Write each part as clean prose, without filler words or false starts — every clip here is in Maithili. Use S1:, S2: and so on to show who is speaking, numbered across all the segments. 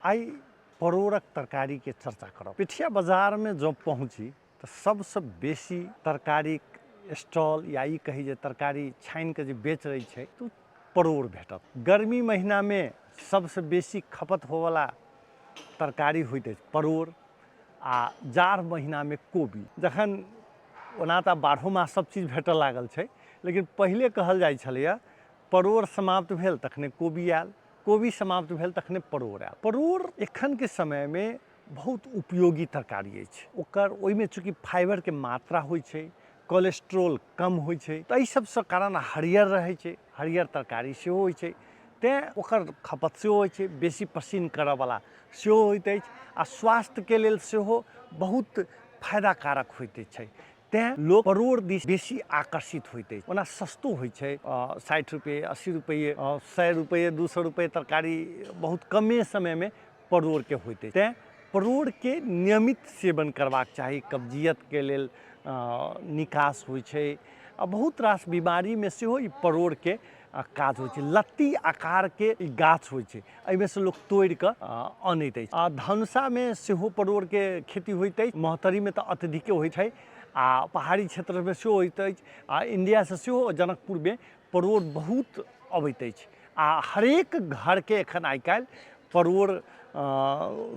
S1: आइ परोड़क तरकारीके चर्चा करब। पेठिया बाजारमे जँ पहुँची तऽ सबसँ बेसी तरकारीक स्टॉल या ई कही जे तरकारी छानिकऽ जे बेच रहै छै तऽ ओ परोड़ भेटत। गर्मी महीनामे सबसँ बेसी खपत होइवला तरकारी होइत अछि परोड़ आ जाड़ महीनामे कोबी। जखन ओना तऽ आब बारहो मास सब चीज भेटऽ लागल छै, लेकिन पहिले कहल जाइ छलैए परोड़ समाप्त भेल तखने कोबी आयल, कोबी समाप्त भेल तखने परोड़ आयल। परोड़ एखनके समयमे बहुत उपयोगी तरकारी अछि। ओकर ओहिमे चूँकि फाइबरके मात्रा होइ छै, कोलेस्ट्रोल कम होइ छै, ताहि सबसँ कारण हरियर रहै छै, हरियर तरकारी सेहो होइ छै, तेँ ओकर खपत सेहो होइ छै, बेसी पसीन करऽवला सेहो होइत अछि आ स्वास्थ्यके लेल सेहो बहुत फायदाकारक होइत छै। तेँ लोक परोड़ दिस बेसी आकर्षित होइत अछि। ओना सस्तो होइ छै, 60 रुपैए, 80 रुपैए, 100 रुपैए, 200 रुपैए तरकारी बहुत कमे समयमे परोड़के होइत अछि। तेँ परोड़के नियमित सेवन करबाक चाही। कब्जियतके लेल निकास होइ छै आ बहुत रास बीमारीमे सेहो ई परोड़के काज होइ छै। लत्ती आकारके ई गाछ होइ छै, एहिमे सँ लोक तोड़िकऽ अनैत अछि। आ धनुषामे सेहो परोड़के खेती होइत अछि, महोत्तरीमे तऽ अत्यधिके होइत छै आ पहाड़ी क्षेत्रमे सेहो होइत अछि आ इण्डियासँ सेहो जनकपुरमे परोड़ बहुत अबैत अछि आ हरेक घरके एखन आइ काल्हि परोड़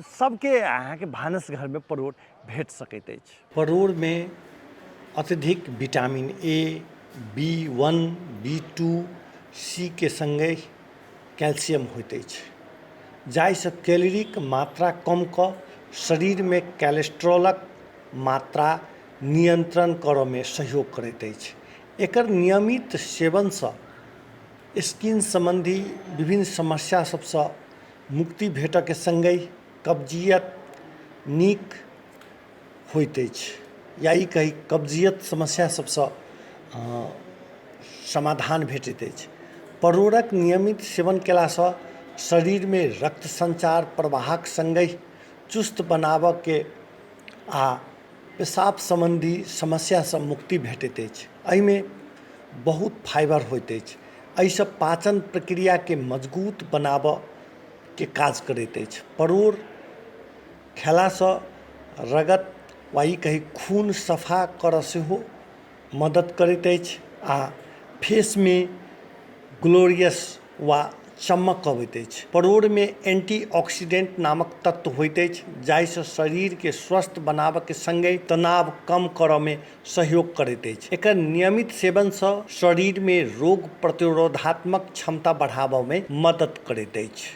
S1: सबके अहाँके भानस घरमे परोड़ भेट सकैत अछि। परोड़मे अत्यधिक vitamin A, B one, B two, C के सङ्गहि कैल्शियम होइत अछि, जाहिसँ कैलोरीक मात्रा कम कऽ शरीरमे कोलेस्ट्रॉलक मात्रा नियन्त्रण करऽमे सहयोग करैत अछि। एकर नियमित सेवनसँ स्किन सम्बन्धी विभिन्न समस्या सबसँ मुक्ति भेटऽके सङ्गहि कब्जियत नीक होइत अछि, या ई कही कब्जियत समस्या सबसँ समाधान भेटैत अछि। परोड़क नियमित सेवन कयलासँ शरीरमे रक्त सञ्चार प्रवाहक सङ्गहि चुस्त बनाबऽके आ पेशाब सम्बन्धी समस्यासँ मुक्ति भेटैत अछि। एहिमे बहुत फाइबर होइत अछि। एहिसँ पाचन प्रक्रियाके मजगूत बनाबऽके काज करैत अछि। परोड़ खेलासँ रगत वा ई कही खून सफा करऽ सेहो मदति करैत अछि आ फेसमे ग्लोरियस वा चमक अबैत अछि। परोड़मे एंटी ऑक्सीडेंट नामक तत्व होइत अछि, जाहिसँ शरीरके स्वस्थ बनाबऽके सङ्गहि तनाव कम करऽमे सहयोग करैत अछि। एकर नियमित सेवनसँ शरीरमे रोग प्रतिरोधात्मक क्षमता बढ़ाबऽमे मदति करैत अछि।